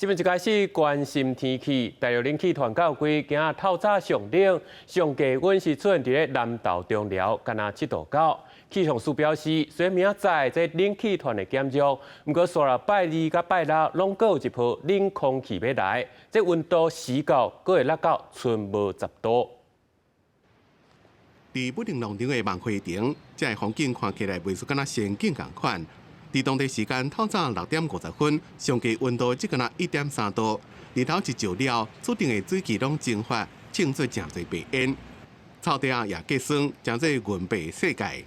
新聞一開始關心天氣，大陸冷氣團到規今仔透早上冷，上低溫是出現佇咧南投中寮，干焦7.9度。氣象署表示，雖然明仔載這冷氣團會減弱，毋過紲落拜二佮拜六攏閣有一波冷空氣欲來，這溫度時到閣會落到賰無10度。佇武陵農場的萬花亭，這个風景看起來袂輸敢若仙境仝款。佇當地時間透早6點50分，上低溫度只敢若1.3度。日頭一照了，厝頂的水汽攏蒸發，穿做誠濟白煙。草地仔也結霜，成做銀白世界。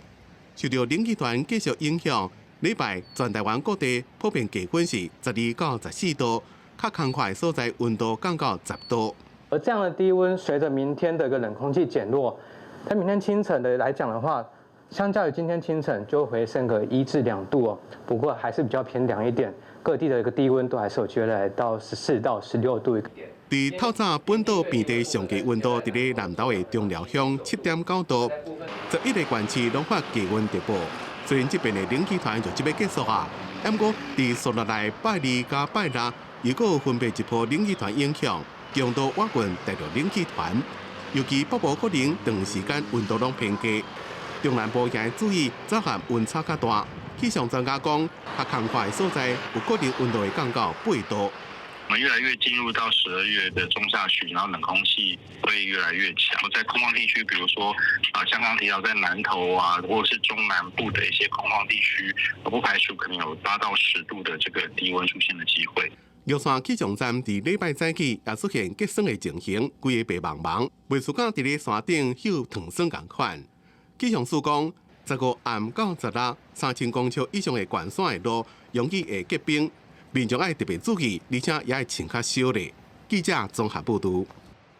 受著冷氣團繼續影響，禮拜全台灣各地普遍低溫是12到14度，較空曠的所在溫度降到10度。而這樣的低溫，隨着明天的一個冷空氣減弱，在明天清晨的來講的話，相較於今天清晨就回升個1至2度哦，不過還是比較偏涼一點。各地的一個低溫都還是有機會來到14到16度。佇透早本島平地上低溫度佇咧南投的中寮鄉7.9度，11個縣市攏發低溫特報。雖然這邊的冷氣團就這欲結束啊，毋過佇紲落來拜二佮拜六，又閣分別一波冷氣團影響，強度倚近大陸冷氣團，尤其北部可能長時間溫度攏偏低。中南部也愛注意早晚溫差較大。氣象專家講，較空曠的所在有可能溫度會降到8度。我們越來越進入到12月的中下旬，然後冷空氣會越來越強。在空曠地區，比如說啊，像剛剛提到在南投啊，或者是中南部的一些空曠地區，不排除可能有8到10度的這個低溫出現的機會。玉山氣象站佇禮拜早起也出現結霜的情形，規个白茫茫，袂輸佮佇咧山頂嗅糖霜仝款。氣象署講，15暗到16，3000公尺以上的懸山的路，容易會結冰，民眾愛特別注意，而且也愛穿較少咧。記者綜合報導。